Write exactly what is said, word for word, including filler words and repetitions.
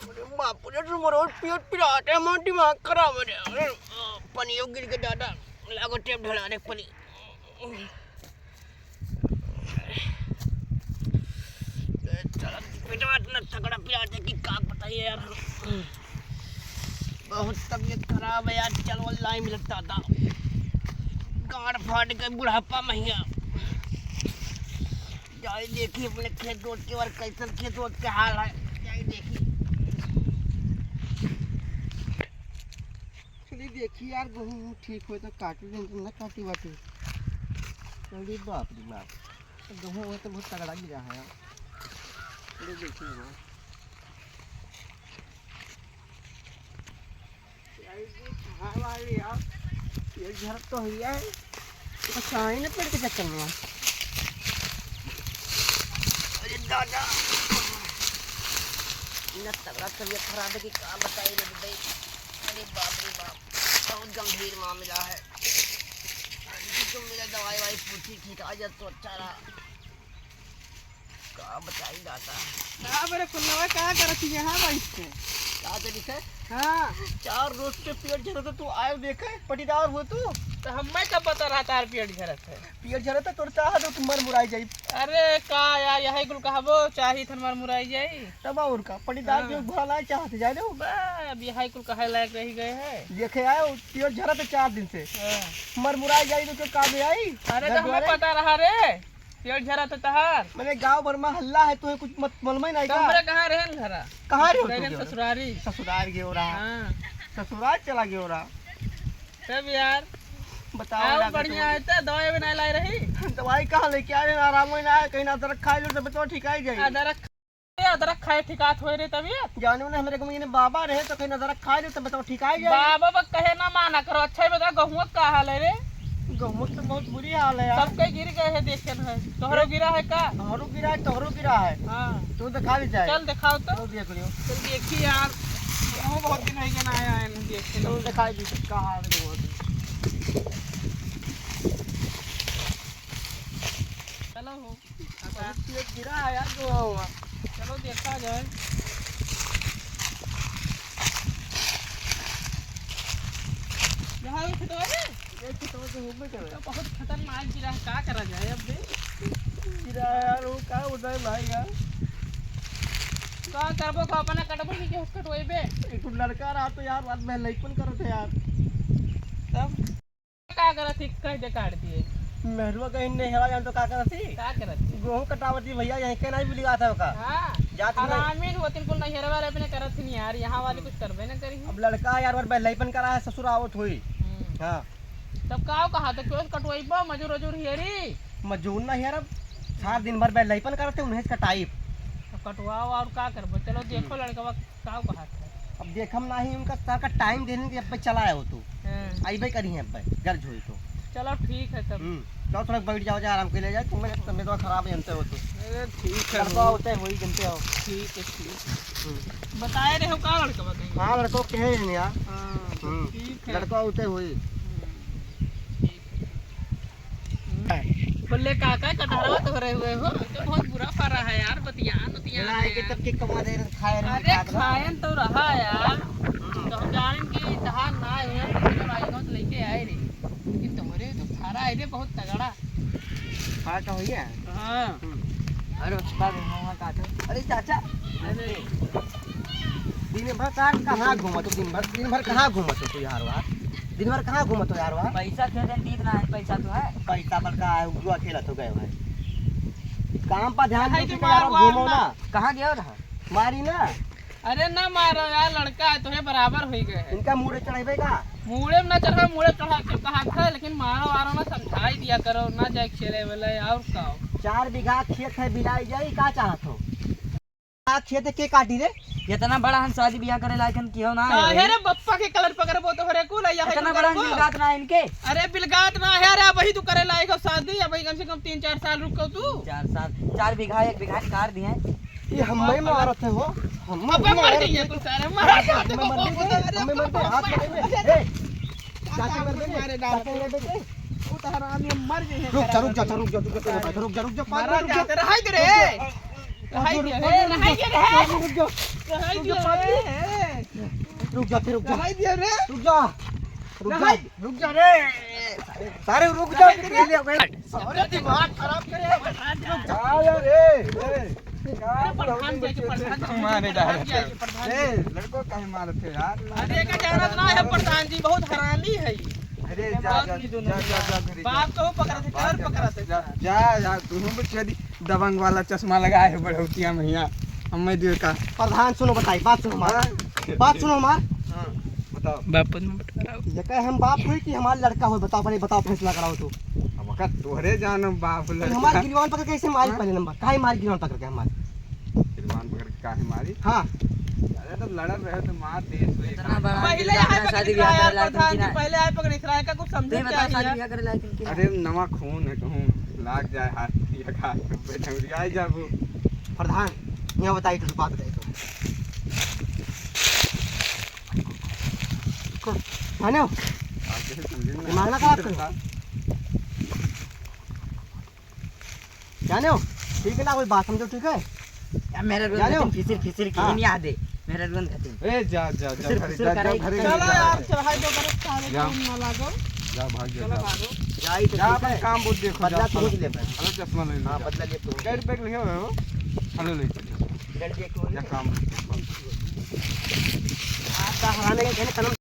अरे बाप रे, तुम रोज पियत पिलाते, हमार दिमाग खराब हो जाए। अरे, पनियो गिर के दादा, लागो टेप ढला दे पनी। पेटवा इतना तगड़ा पिरात है कि का बताइए यार। बहुत तबीयत खराब है यार, चलो लाई मिलता था। गांड फाट के बुढ़ापा महिया। जाई देखी अपने खेत ओत के और कैसन खेत ओत के हाल है, जाई देखी। चली देखी यार, गहूँ ठीक होए तो काटी, नहीं तो ना काटी वाटी। अरे बाप रे बाप, गहूँ हुआ तो बहुत तगड़ा गिरा है यार। अरे देखिए वो। यार, ये कहाँ वाली यार? ये घर तो है यार। तो कहाँ ही ना पेड़ के चक्कर में। अरे दादा, इतना तगड़ा तबीयत खराब है कि का बताई रे भाई। अरे बाप रे बाप, बहुत गंभीर मामला है। जो मेरा दवाई वाई पूछी ठीक आ जाए तो अच्छा रहा। का बताई दादा। का बरे फुलवा का करत ही यहाँ बैठ के? का तरीका है? हाँ। चार रोज से पेट झरत है, तू आए देखे, पटीदार हो तू। तो हम्मे का पता रहा तार पेट झरत है? पेट झरत है, तोर चाह दो, तू मर मुराई जाई। अरे का यार, यही कुल कहबो, चाही थन मर मुराई जाई। तब और का, पटीदार हाँ। के भला लाए चाहत जाए दो। बा, अब यही कुल कहे लायक रही गए है। देखे आए, पेट झरत है चार दिन से। हाँ। मर मुराई जाई तो क्यों काम में आई? अरे घर तो हमें द्वारे? पता रहा रे। पेट झरा तो तहार। मैंने गांव भर में हल्ला है, तुम्हें कुछ मत मालूम ही नहीं तो का? हमरे कहाँ रहे न घरा? कहाँ रहे हो तुम? ससुरारी। ससुरार गयो रहा। हाँ। ससुरार चला गयो रहा। तब यार। बताओ आओ, ना बढ़िया कुछ। है तो दवाई भी नहीं लाई रही। दवाई कहाँ लेके आए हैं? आराम ही ना है, कहीं ना अदरक खा लो, तब तो ठीक आई जाए। अदरक, अदरक खाए ठिकात होए रे तबीयत। जाने में हमरे को महीने बाबा रहे तो कहीं अदरक खा ले तो बताओ ठीक आ जाए। बाबा बा कहे ना माना करो। अच्छा ही बता, गहुआ का हाल है रे? गहुआ तो बहुत बुरी हाल है यार। सबके गिर गए है, देखे न है। तोहरो गिरा है का? हमारो गिरा है, तोहरो गिरा है। हाँ। तू दिखा ले जाए। चल दिखाओ तो। तो देख लियो। चल देखी यार, हम बहुत दिन हो गए ना आया है, नहीं देखे। तो दिखाई दी का हाल है गहुआ के। चलो हो। बहुत तेज गिरा है यार, जो हुआ। चलो देखा जाए। यहाँ भी खेतवा है? ये खेतवा तो घूमबे करे। तो बहुत खतरनाक गिरा है, का करा जाए अब बे? गिरा है यार, वो का उदय भाई यार। का करबो, का अपना कटबो नहीं के कटवाई बे? एक ठो लड़का रहा तो यार, रात में लइपन करत है यार। तब? का करत ही, कह दे काट दिए। मेहरुआ कहीं नहीं हेरा जान तो का करत ही? का करत ही? गेहूं कटावत ही भैया, यहीं के नहीं मिली बात है का? हाँ। जात नहीं। हरामी होतिन कुल नैहरवा रे अपने करत ही नहीं यार, यहाँ वाले कुछ करबे ना करी। अब लड़का यार बार बहलाईपन करा है, ससुर आवत हुई। हम्म। हाँ। तब का कहा तो क्यों कटवाई बा, मजूर वजूर हेरी? मजूर ना यार, अब सारा दिन भर बहलाईपन करत है, उन्हें कटाई। तो कटवाओ और का करबो? चलो देखो हम्म। लड़कवा का कहत है? अब देख, हम नाही उनका सर का टाइम देने के, अब चला आयो तू। हाँ। अइबे करी है अब, गर्ज होई तो। चलो ठीक है तब। हम्म, चलो थोड़ा बैठ जाओ, जा आराम के ले जाए, तुम्हें तबीयत खराब है, जानते हो तो। अरे ठीक है, लड़का हो। होते हुई जानते हो। ठीक है, ठीक है। हम्म। बताए रहे हो का लड़का बताइए? हाँ, लड़का के है यार। हाँ, हम्म। ठीक है। लड़का होते हुई। हम्म, ठीक है। बोले, "काका, कटहरवा तो हो रहे हुए हो, तो बहुत बुरा फरा है यार, बतियान, उतियान है यार।" तब के कमा दे रहे, खाए रहे, अरे, खाए रहे। खायन तो रहा यार, हम्म। तो हम जानें कि तहार ना है, तो भाई गाँव से लेके आए रे, कि तोहरे तो फरा है रे, बहुत तगड़ा। फरा तो होइए। हाँ। हम्म। अरे, उसका भी हुआ का था। अरे, चाचा। अरे। दिन भर का कहाँ घूमत हो? दिन भर, दिन भर कहाँ घूमत हो तू यार वहाँ? दिन भर कहाँ घूमत हो यार वहाँ? पैसा खेले दीत ना है, पैसा तो है। पैसा पर का है, जुआ खेलत हो गए भाई। काम पर ध्यान दे यार, घूमो ना। कहाँ गया रहा? मारी ना। अरे ना मारो यार, लड़का है, तोहे बराबर होई गए है। इनका मूड़े चढ़ेबे का? मूड़े में ना चढ़ा, मूड़े चढ़ा के कहा था, लेकिन मारो वारो ना, समझाई दिया करो, ना जाए खेले वाले, और का हो? चार बीघा खेत है, बिलाई जाई, का चाहत हो? आ खेत के काटी रे? इतना बड़ा हम शादी ब्याह करे लायक हम किहो ना है काहे रे। रे बप्पा के कलर पकड़बो तोहरे कुल, या इतना बड़ा बिलगात ना है इनके। अरे बिलगात ना है रे, अबही तू करे लायक हो शादी, अबही कम से कम तीन चार साल रुको तू। चार साल, चार बीघा, एक बीघा निकाल दिए। ये हम नहीं मारत है हो, हम अब मर जाइए कुल सारे, मर जाइए। हम मर जाइए, हम मर जाइए, हाथ में नहीं है। ए, चाचा मर जाइए, चाचा मर जाइए। वो तो हरामी मर जाइए। रुक जा, रुक जा, रुक जा, रुक जा, रुक जा, रुक जा, रुक जा, रुक जा, रुक जा। रहाई दिया रे, रहाई दिया रे। रहाई दिया रे। रुक जा, रुक जा। रहाई दिया रे। रुक जा। रुक जा। रुक जा रे। सारे रुक जा। सारे दिमाग खराब करे। रुक जा। हाँ यार, ए, ए। अरे प्रधान जी आके, प्रधान जी, मारे डाल। प्रधान जी आके, प्रधान जी। ए, लड़को काहे मारत है यार? अरे का जानत ना है प्रधान जी, बहुत हरामी है। अरे जा, जा, जा, जा, जा, घरे जा। बाप को पकड़त है, घर पकड़त है। जा, जा, जा, तू हम बच्चे दी दबंग वाला चश्मा लगाए है बढ़ौतिया में हियाँ। हमें दियो का। प्रधान सुनो, बताई, बात सुनो हमार। हाँ? बात सुनो हमार। हाँ, बताओ। बाप में बंटवारा हो। ये कहे हम बाप होई कि हमार लड़का होई? बताओ, पहले बताओ, फैसला कराओ तू। अब का तोहरे जानो बाप तो लड़का। हमार गिरवान पकड़ के कैसे मारी हाँ? पहले नंबर? काहे मारी गिरवान पकड़ के हमार? गिरवान पकड़ के काहे मारी? हाँ। अरे तो लड़त रहे तो मार दे इसको एक इतना हाथ। बड़ा पहले आए पकड़ शादी के ब्याह करे लायक प्रधान जी, ना। पहले आए पकड़ के का कुछ समझे तू ही क्या बता, शादी है? ब्याह करे लायक कि ना? अरे नवा खून है कहूँ लाग जाए हाथ, ये का बेटौरिया जाबू। प्रधान, यहाँ बताई तो बात बताई तो। को, जाने हो? आप जैसे समझे ना। दिमाग ना खराब करो। जाने हो? ठीक है ना, कोई बात समझो, ठीक है? यार, मेरे रोज जाने हो? फिसिर, फिसिर की हाँ। नहीं याद है। मेरे रोज खाते हैं। ए, जा, जा, जा, फिसिर, घरे फिसिर जा, जा, करे। घरे चलो जा। यार, चढ़ाई दो, करे, सारे जा। खून ना लागो। जा, भाग जा, चलो, जा। भागो। जा, ई तो जा, ठीक अपन है। काम बहुत देखो, बदला जा, तू चलो। ले बस। हेलो, चश्मा ले लो, हाँ, जा। बदला ले तू। कै रुपया के लिए हो? हेलो, ले, जा। लड़ दिया क्यों? जा, काम बहुत देखो। आपका हराने का कहने कलम